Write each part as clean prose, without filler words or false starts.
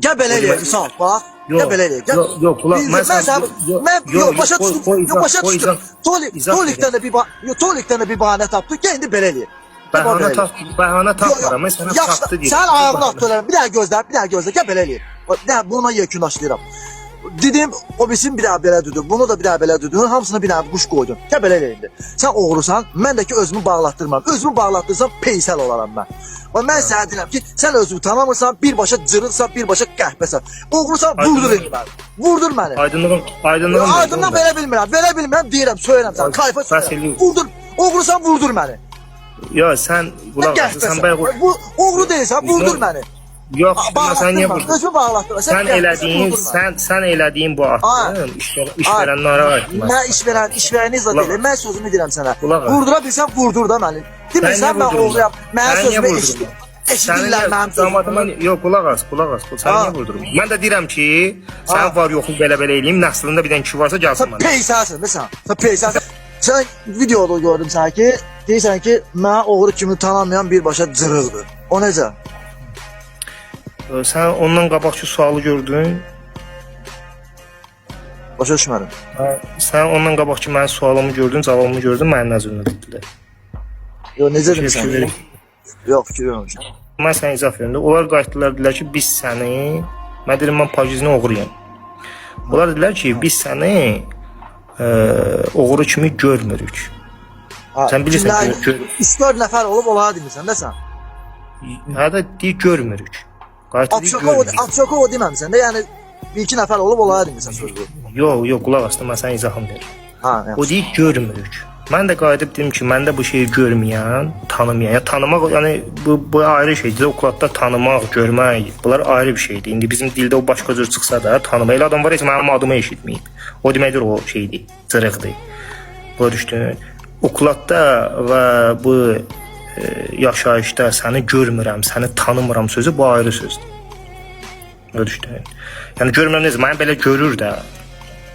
Gəl belə eləyək, Vüsal, bax. Gəl Yox, belə eləyək. Gəl. yox, yox, qulaq, Bildim, mən mən sən- sən yox, mən yox, yox, başa qoy- düşdüm. qoy Yox, izah- başa qoy düşdüm. izah- Tolik, izah Tolikdən də bir yox, Tolikdən də bir bəhanə tapdı. Gəl indi belə eləyək. Gəl bax Bəhanə belə eləyək. tap, bəhanə Yox, tapmıram. Mən sənə yaxşı, faktı deyirəm. Sən ayağını at dölərəm. Bir dənə gözlə, bir dənə gözlə. Gəl belə eləyək. Bax, bir dənə bununla yekunlaşdıram. Dedim, o birisini bir daha belə düdün, bunu da bir daha belə düdün, hamısını bir dənə quş qoydun. Gəl belə elə indi. Sən oğrusan, mən də ki özümü bağlatdırmam. Özümü bağlatdırsam peysəl olaram mən. Və mən sənə deyirəm ki, sən özünü tanımırsan, birbaşa cırıqsan, birbaşa qəhbəsən. Oğrusan, vurdur indi məni. Vurdur məni. Aydınlığın, aydınlığın. Aydınlıq verə bilmirəm, verə bilmirəm deyirəm, söyürəm sənə, kayfa Bəs söyürəm. eləyir. Vurdur, oğrusan vurdur məni. Ya sən qulaq as, sən Qəhbəsən. bayaq Bu oğru deyilsən, vurdur məni. Yox, mən səni niyə Bağlatdırma, vurdum? özümü bağlatdırma. Sən qəhbəsən, elədiyin, vurdur məni. sən elədiyin bu addım işvərən narahat etməz. Mən işverən, işvərəni zad Qulaq deyil. Mən sözümü deyirəm sənə. Qulaq as. Vurdura bilsən vurdur da məni. Demirsən Sən niyə mən vurdurum? oğruyam. Mənim Səni niyə sözümü vurdurum? eşidir. Səni Eşidirlər niyə- mənim Damadıma sözümü. yox, qulaq as, qulaq as. Səni Ha. niyə vurdurum? Mən də deyirəm ki, Ha. sənin var yoxun belə-belə eləyim, nəslində bir dənə kişi varsa gəlsin Sən mənə. peysərsən, də sən. Sən peysərsən. Sən videoda gördüm səni ki, deyirsən ki, mənə oğru kimi tanımayan birbaşa cırıqdır. O necə? Sən ondan qabaqki sualı gördün. Başa düşmədim. Hə, sən ondan qabaqki mənim sualımı gördün, cavabımı gördün, mənim nəzrimdə dedilər. Yox, necə Fikir demirsən? verin. Yox, fikir verməmişəm. Mən sənə izah verim. də. Onlar qayıtdılar, dedilər ki, biz səni, mən dedim mən pajizini oğruyam. Onlar dedilər ki, biz səni oğru kimi görmürük. Ha, Sən bilirsən kimlər- ki, gör- 3-4 nəfər olub onlara demirsən də sən. Hə də deyir görmürük. Qayıtdı deyir Apşoka o, görmürük. Apşoka o deməmisən də, yəni bir iki nəfər olub onlara demirsən sözü. Yox, yox, qulaq asdı, mən sənə izahım verirəm. Ha, yaxşı. O deyir görmürük. Mən də qayıdıb dedim ki, məndə bu şeyi görməyən, tanımayan, yəni tanımaq, yəni bu ayrı şeydir. Okladda tanımaq, görmək, bunlar ayrı bir şeydir. İndi bizim dildə o başqa cür çıxsa da, tanıma. Elə adam var heç mənim adımı eşitməyib. O deməkdir o şeydir, cırıqdır. Başa düşdün? Okladda və bu yaşayışda səni görmürəm, səni tanımıram sözü bu ayrı sözdür. Başa düşdün? Yəni görmürəm necə? Məni belə görür də.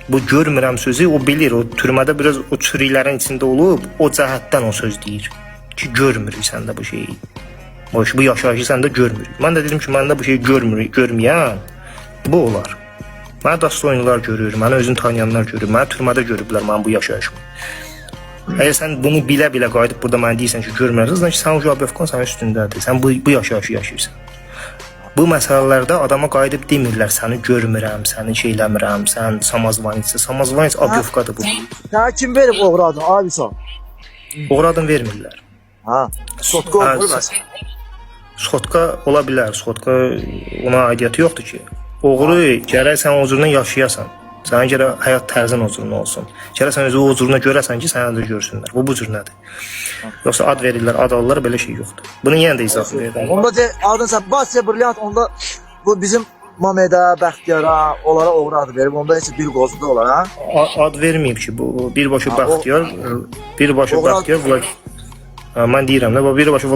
Bu görmürəm sözü o bilir, o türmədə biraz o çürüklərin içində olub, o cəhətdən o söz deyir ki, görmürük səndə bu şeyi. Bu, bu yaşayışı səndə görmürük. Mən də dedim ki, məndə bu şeyi görmürük, görməyən bu olar. Mənə dastoyunlar görür, məni özünü tanıyanlar görür, məni türmədə görüblər mənim bu yaşayışımı. Əgər sən bunu bilə-bilə qayıdıb burada mənə deyirsən ki, görmürsən, ki, sənin o ABFK sənin üstündədir. Sən bu yaşayışı yaşayırsan. Bu məsələlərdə adama qayıdıb demirlər, səni görmürəm, səni şey eləmirəm, sən samazvanitsə, samazvanits abyovkadır bu. Sənə kim verib oğru adını? Abi sağ. Oğru adını vermirlər. Ha. Sotqa Ha, oğru bəs. Sxotka ola bilər, sxotka ona aidiyyəti yoxdur ki. Oğru gərək sən o cürünə yaşayasan. Sənə gərək həyat tərzin o cürünə olsun. Gərək sən özü o cürünə görəsən ki, sənə də görsünlər. Bu cür nədir? Yoxsa ad verirlər, ad alırlar, belə şey yoxdur. Bunun yenə də izahını verirəm. Onda de adın sən Basya Brilliant onda bu bizim Mamedə, Bəxtiyara, onlara oğru adı verib. Onda heç bir qozdu da olar ha. Ad verməyib ki, bu birbaşa Ha, o- Bəxtiyar, birbaşa Oğru ad- Bəxtiyar Vlad. Ha, mən deyirəm də, bu birbaşa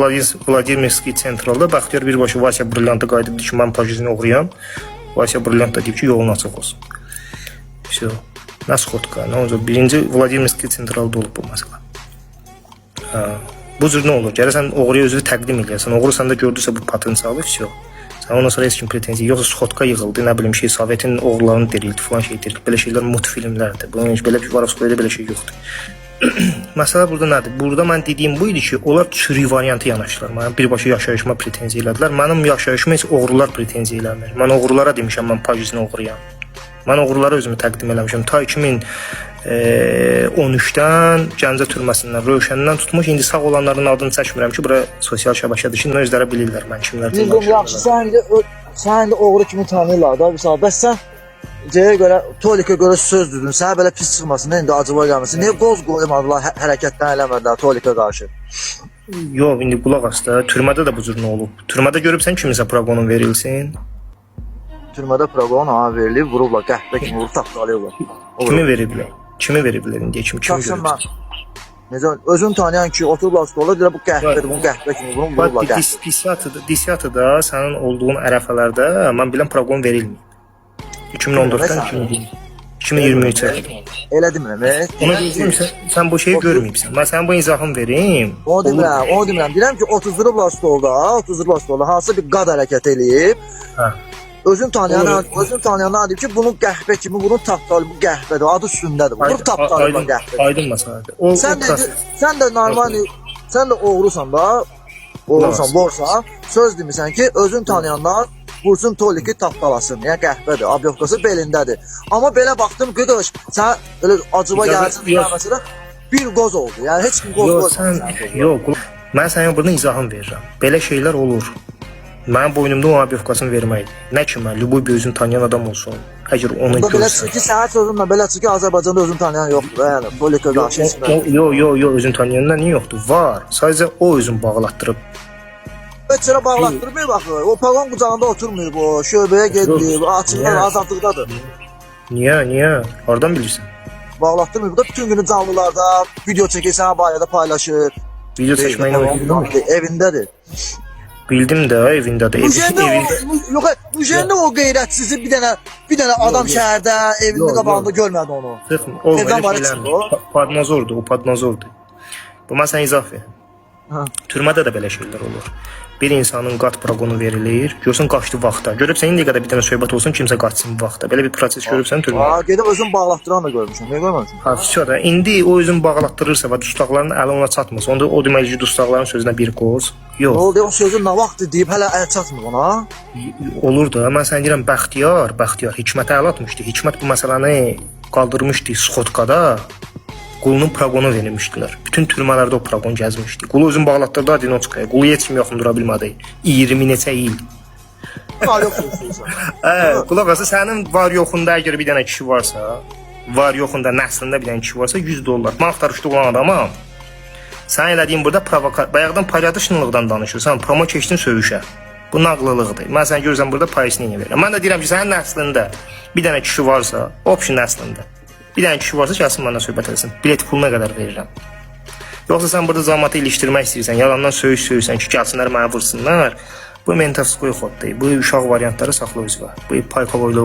Vladimirski Sentralda Bəxtiyar birbaşa Vasya Brillianta qayıdıbdı ki, mən pajizini oğruyam. Vasya Brilliant da deyib ki, yolun açıq olsun. Vəsə. Nə sxotka, nə olacaq? Birinci Vladimirski Sentralda olub bu məsələ. Hə. Bu cür nə olur? Gərək sən oğruya özünü təqdim eləyəsən. Oğru səndə gördüsə bu potensialı, vəsə. Sən ondan sonra heç kim pretenziya yoxsa sxotka yığıldı, nə bilim şey Sovetin oğrularını dirildi filan şey dirildi. Belə şeylər multfilmlərdir. Bunun heç belə bir Varovskoyda belə şey yoxdur. Məsələ burada nədir? Burada mən dediyim bu idi ki, onlar çürük variantı yanaşdılar. Mənə birbaşa yaşayışıma pretenziya elədilər. Mənim yaşayışıma heç oğrular pretenziya eləmir. Mən oğrulara demişəm mən pajizini oğruyam. Mən oğrulara özümü təqdim eləmişəm. Ta 2013-dən Gəncə türməsindən, Rövşəndən tutmuş. İndi sağ olanların adını çəkmirəm ki, bura sosial şəbəkədir. Şimdi özləri bilirlər mən kimlərdən Bildim, yaxşı danışıram. sən indi sən indi oğru kimi tanıyırlar da misal. Bəs sən C'yə görə, Tolikə görə söz düdün. Sənə belə pis çıxmasın, indi acığa gəlməsin. Niyə qoz qoymadılar, hərəkətdən eləmədilər Tolikə qarşı? Yox, indi qulaq as da, türmədə də bu cür nə olub? Türmədə görübsən kimisə proqonun verilsin. Türmədə proqon ha verilib, vurublar, qəhvə kimi vurub tapdalayıblar. Kimi veriblər? Kimi veriblər indiyə kimi kimi Şəxsən görübsən? mən necə özün tanıyan ki, oturublar stolda, deyirlər bu qəhvədir, bunu qəhvə kimi vurun, Bax, vurublar qəhvə. Disiyatıda sənin olduğun ərəfələrdə mən bilən proqon verilməyib. 2014-dən 2023-ə. Elə demirəm, Ona görə sən bu şeyi görməyibsən. Mən sənə bu izahımı verim. Onu demirəm, onu demirəm. Deyirəm ki, otuzdurublar stolda, otuzdurublar stolda hansısa bir qad hərəkəti eləyib. Hə. Özün tanıyan, Olur. özün tanıyanlar deyib ki, bunu qəhvə kimi vurun tapdalı, bu qəhvədir, adı üstündədir. Vurub tapdalı bu Aydın, qəhvədir. aydın məsələdir. O, Sən o də proses. sən də normal, sən də oğrusan da, oğrusan, Lazım. borsan, söz demirsən ki, özün tanıyanlar vursun Toliki tapdalasın. Yəni qəhvədir, abyovkası belindədir. Amma belə baxdım, qıqış, sən elə acıva İcazə- gəlsin, yox. məsələ bir qoz oldu. Yəni heç kim qoz Yox, qoymadı. sən yox, mən sənə burada izahını verirəm. Belə şeylər olur. Mənim boynumda o abyovkasını verməkdir. Nə ki mən lüboy bir özünü tanıyan adam olsun, əgər onu Bunda belə görsə. çıxır ki, sənin sözünlə belə çıxır ki, Azərbaycanda özünü tanıyan yoxdur. da, Yəni Tolikə qarşı heç kim. Yo, yo, yo, özünü tanıyandan niyə yoxdur? Var. Sadəcə o özünü bağlatdırıb. Heç yerə bağlatdırmıyor axı. O paqon qucağında oturmuyor bu. Şöbəyə getmir, açıqda, Niyə? azadlıqdadır. Niyə, niyə? Hardan bilirsən? Bağlatdırmıyor. Bu da bütün günü canlılarda video çəkir, sənə barədə paylaşır. Video çəkməyinə Evindədir. Evindədir. Bildim də evindədir. Müjəndə o, Evində. yox, müjəndə o qeyrətsizi bir dənə adam şəhərdə, evinin Yox, qabağında görmədi onu. Çıxmır. O Evdən elə barı şeylərdir. çıxmır o. Padnazordur, o padnazordur. Bu mən sənə izah verirəm. Hə. Türmədə də belə şeylər olur. Bir insanın qat proqonu verilir, görsən qaçdı vaxta. Görübsən indiyə qədər bir dənə söhbət olsun, kimsə qaçsın vaxta. Belə bir proses görübsən türmədə. Aa, gedib özün bağlatdıran da görmüşəm. Niyə görməmişəm? Ha, vəsə da. İndi o özünü bağlatdırırsa və dustaqların əli ona çatmırsa, onda o deməli ki, dustaqların sözünə bir qoz. Nə Yox, oldu? O sözü nə vaxt deyib hələ əl çatmır ona. olur da. Mən sənə deyirəm, Bəxtiyar, Bəxtiyar Hikmətə əl atmışdı. Hikmət bu məsələni qaldırmışdı sxotkada. Qulunun proqonu vermişdilər. Bütün türmələrdə o proqon gəzmişdi. Qulu özünü bağlatdırdı Adinoçkaya. Qulu heç kim yaxın dura bilmədi. 20 neçə il. Var yox sözü. Hə, qulaq as, sənin var yoxunda əgər bir dənə kişi varsa, var yoxunda nəslində bir dənə kişi varsa 100 dollar. Mən axtarışda olan adamam. Sən elədiyin burada provoka, bayaqdan porядочныйlıqdan danışırsan, promo keçdin söyüşə. Bu nağlılıqdır. Mən sənə görürsən burada пояснение verirəm. Mən də deyirəm ki, sənin nəslində bir dənə kişi varsa, option nəslində bir dənə kişi varsa gəlsin məndən söhbət eləsin. Bilet puluna qədər verirəm. Yoxsa sən burada zamatı ilişdirmək istəyirsən, yalandan söyüş söyürsən ki, gəlsinlər mənə vursunlar. Bu mentavskoy xoddur. Bu uşaq variantları saxla özünə. Bu paykovoylu